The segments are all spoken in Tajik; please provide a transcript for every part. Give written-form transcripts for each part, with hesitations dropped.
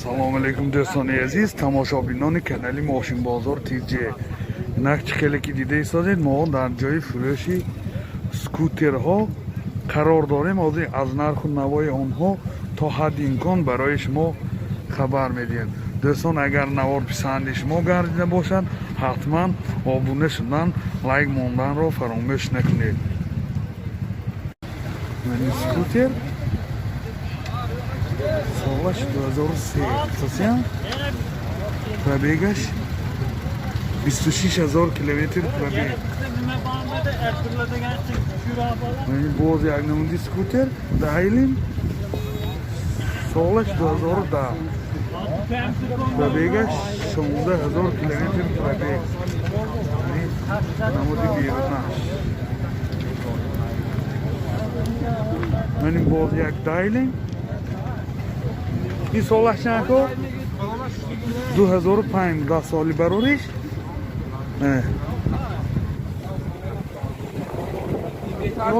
Салом алейкум, дӯстони азиз, тамошобинони канали Мошинбозор ТЖ. Инак, чӣ хеле ки дида истодед, мо дар ҷои фурӯши скутерҳо қарор дорем. Ҳозир аз нарху навои онҳо то ҳадди имкон барои шумо хабар медиҳем. Дӯстон, агар навор писанди шумо гардида бошад, ҳатман обуна шудан, лайк монданро фаромӯш накунед. Скутер солаш 2003 асосиям, пробегаш 26 000 километр пробег. Боз як намуди скутер Дайлим, солаш 2010, пробегаш 16 000 километр пробег. Намуди берунаш. Манин боз як Дайлим. Ин солаш чанд, ако? 2005, 10 соли барориш.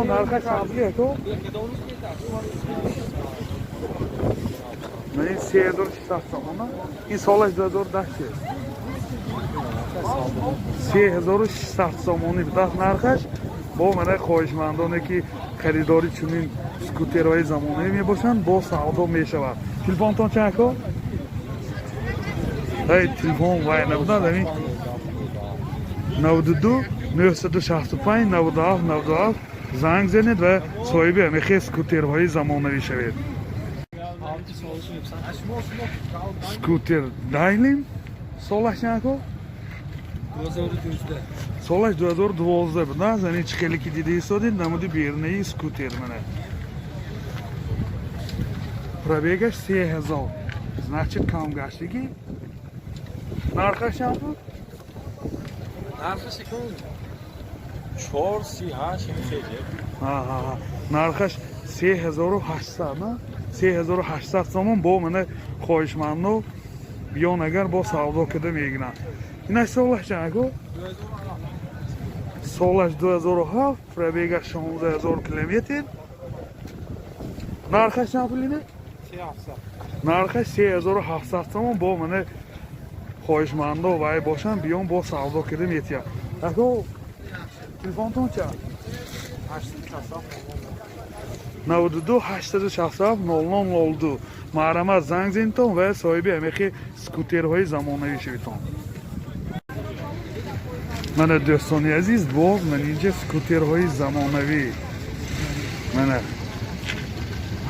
Нархаш чанд, ако? Ин 3600 сомона. Ин солаш 2010 чи? 3600 сомонӣ будаст нархаш. Бо мана хоҳишмандоне, ки харидори чунин скутерҳои замонавӣ мебошанд, бо савдо мешавад. Телефонтон чанд, ако? Ай, телефон вай набудад. Ами 92 965 97 97 занг занед ва соҳиби ҳамихел скутерҳои замонавӣ шавед. Скутер Дайлим, солаш чанд, ако? Солаш 2012 будааст. Ани чӣ хеле ки дида истодед, намуди берунаи скутер. Мана, пробегаш 3000, значит, камгаштагӣ. Нархаш чанд буд? Нархаш икун 438 хеле. Нархаш 3800, на, 3800 сомон. Бо мана хоҳишмандо биён, агар бо савдо карда мегиранд. Инаш солаш чанд, ако? Солаш 2007, пробегаш 16 000 километр. Нархаш чанд пул? Нархаш 3700 сомон. Бо мана хоҳишмандо вай бошанд, биён, бо савдо карда метиҳам. Ако, телефонтон чанд? 92 867 00 02. Марҳамат, занг зенитон ва соҳиби ҳамихел скутерҳои замонавӣ шавитон. Мана, дӯстони азиз, боз ман инҷа скутерҳои замонавӣ. Мана,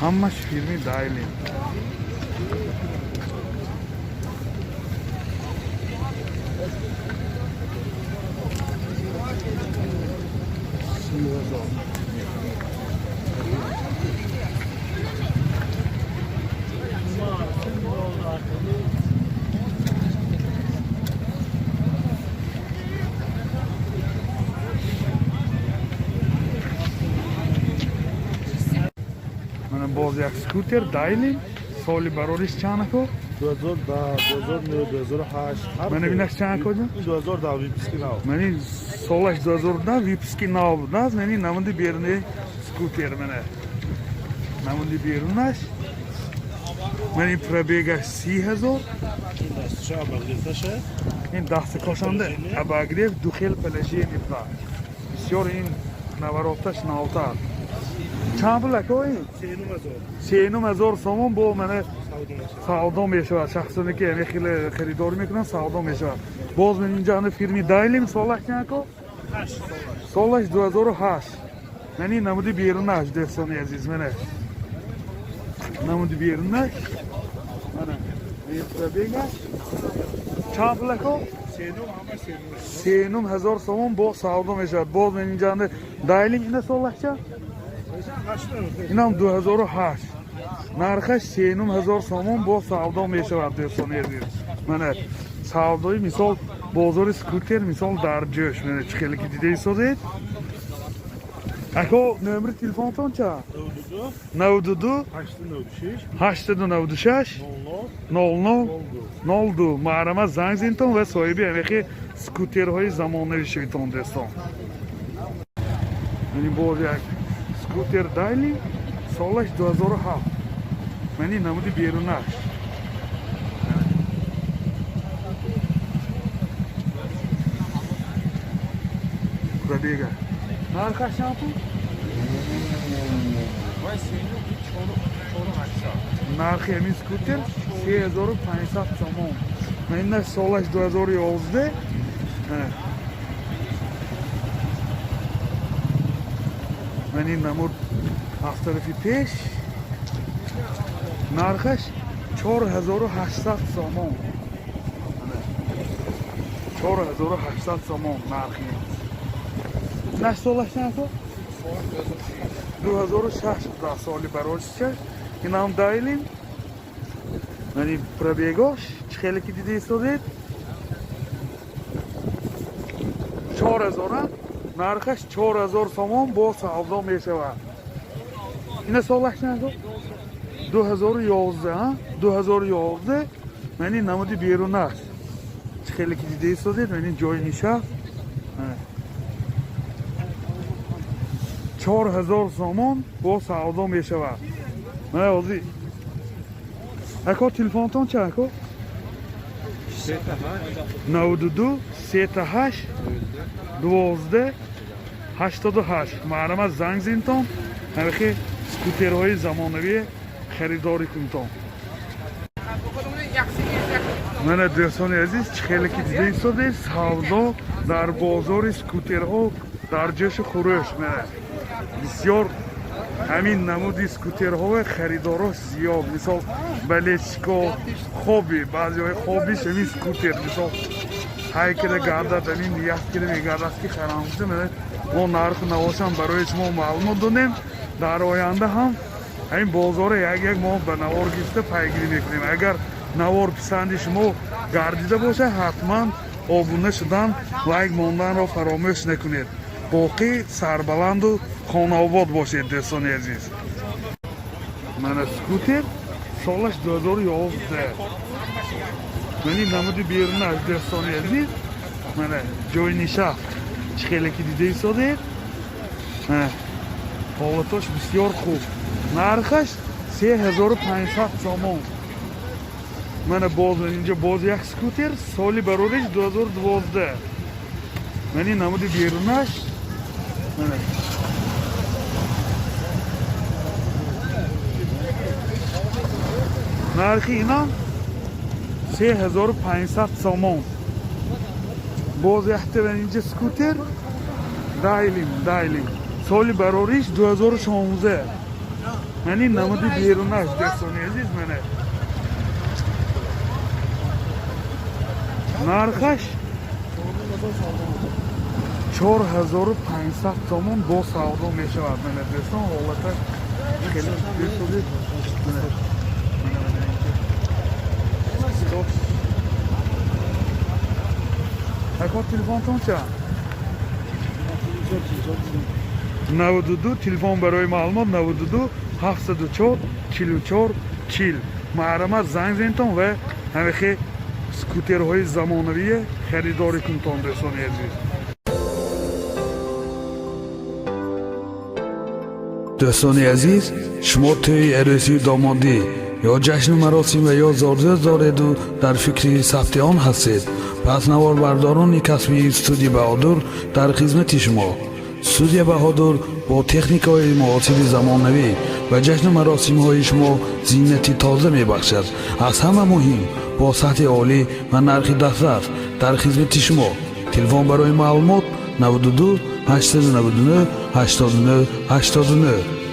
ҳамаш фирми Дайлин. 30 000. Мана, боз як скутер Дайлин. Соли барориш чанд, ако? 2010, 2009, 2008. Мана, бинаш чанд, акоҷон? 2010, выпуски нав. Мани солаш 2010, выпуски нав будааст. Мани намуди берунаи скутер. Мана, намуди берунаш. Мани пробегаш 30 000. Дастча обогревташа. Ин дастакошанда обогрев, ду хел положение буда. Бисёр ин навороташ навтар. Чанд пул, ако, ин? 3000. 3000 сомон. Бо мана Савдо мешавад. Савдо мешавад. Шахсоне ки ҳамин хеле харидорӣ мекунанд, савдо мешавад. Боз ман инҷа ана фирми Дайлим. Солаш чанд, ако? Солаш 2008. Мани намуди берунаш, дӯстони азиз. Мана, намуди берунаш. Мана пробегаш. Чанд пул, ако? Сенум, ҳама сенум. 3000 сомон, бо савдо мешавад. Боз ман инҷа ана Дайлим. Ина солаш чанд? Инам 2008, нархаш 3000 сомон, бо савдо мешавад. Дӯстони азиз, мана, савдои мисол бозори скутер мисол дар ҷӯш. Мана, чӣ хеле ки дида истодед. Ако, номери телефонтон чанд? 92 92 896 896 00 00 02. Марҳамат, занг зинтон ва соҳиби ҳамихел скутерҳои замонавӣ шавитон, дӯстон. Яъне боз як скутер Дайли, солаш 2007. Мани намуди берунаш. Пробега. Нархаш чанд пул? Вай сеню 4800. Нархи ҳамин скутер 3500 сомон. Ман ина солаш 2011. Ман ин намуд аз тарафи пеш, нархаш 4800 сомон. 4800 сомон нархи. Наш солаш чанд сол? 2006 да соли бароишча. Инам Дайлин. Мани пробегош чӣ хеле ки дида истодед, 4000, нархаш 4000 сомон, бо савдо мешавад. Ина солаш чанд сол? 2011, 2011. Мани намуди берун аст, чӣ хеле ки дида истодед, мани ҷои нишаст, 4000 сомон, бо савдо мешавад. Мана ҳозир, ако, телефонтон чанд, ако? 92 38 12 88. Маълум, занг зинтон, ҳамихи скутерҳои замонавӣ харидорӣ кунтон. Мана, дӯстони азиз, чӣ хеле ки дида истодед, савдо дар бозори скутерҳо дар ҷӯшу хурӯш. Мана, бисёр ҳамин намуди скутерҳои харидорош зиёд. Мисол, болельщико, хобби, баъзеҳои хоббиш ҳамин скутер, мисол, ҳайкада гардад, ҳамин ният кида мегардад, ки харам. Мо нарху навошам барои шумо маълумот додем. Дар оянда ҳам ҳамин бозора як як мо ба навор гирифта пайгирӣ мекунем. Агар навор писанди шумо гардида бошад, ҳатман обуна шудан, лайк монданро фаромӯш накунед. Боқӣ сарбаланду хонаобод бошед, дӯстони азиз. Мана скутер, солаш 2011. Мани намуди берунаш, дӯстони азиз. Мана ҷои нишаст, чӣ хеле ки дида истодед, ҳолатош бисёр хуб. Нархаш 3500 сомон. Мана боз инҷо боз як скутер, соли барориш 2012. Мани намуди берунаш. Мана нархи инам 3500 сомон. Боз якта инҷа скутер Дайлин, Дайлин, соли барориш 2016. Мани намуди берунаш, дӯстони азиз. Мана нархаш 4500 сомон, бо савдо мешавад. Мана, дӯстон, ҳолаташ хеле дӯстоди. Мана, мана инҷа. Ако, телефонтон чанд? 92. Телефон барои маълумот 92 704 44 40. Маҳрамат, занг зентон ва ҳамихи скутерҳои замонавие харидорӣ кунтон, дӯстони азиз. Дӯстони азиз, шумо тӯи арӯсию домодӣ ё ҷашну маросим ва ё зодрӯз дореду дар фикри сабти он ҳастед, пас наворбардорони касбии студия Баҳодур дар хизмати шумо. Студия Баҳодур бо техникаҳои муосири замонавӣ ба ҷашну маросимҳои шумо зинати тоза мебахшад. Аз ҳама муҳим, бо сатҳи олӣ ва нархи дастрас дар хизмати шумо. Телефон барои маълумот 92 899 89 89.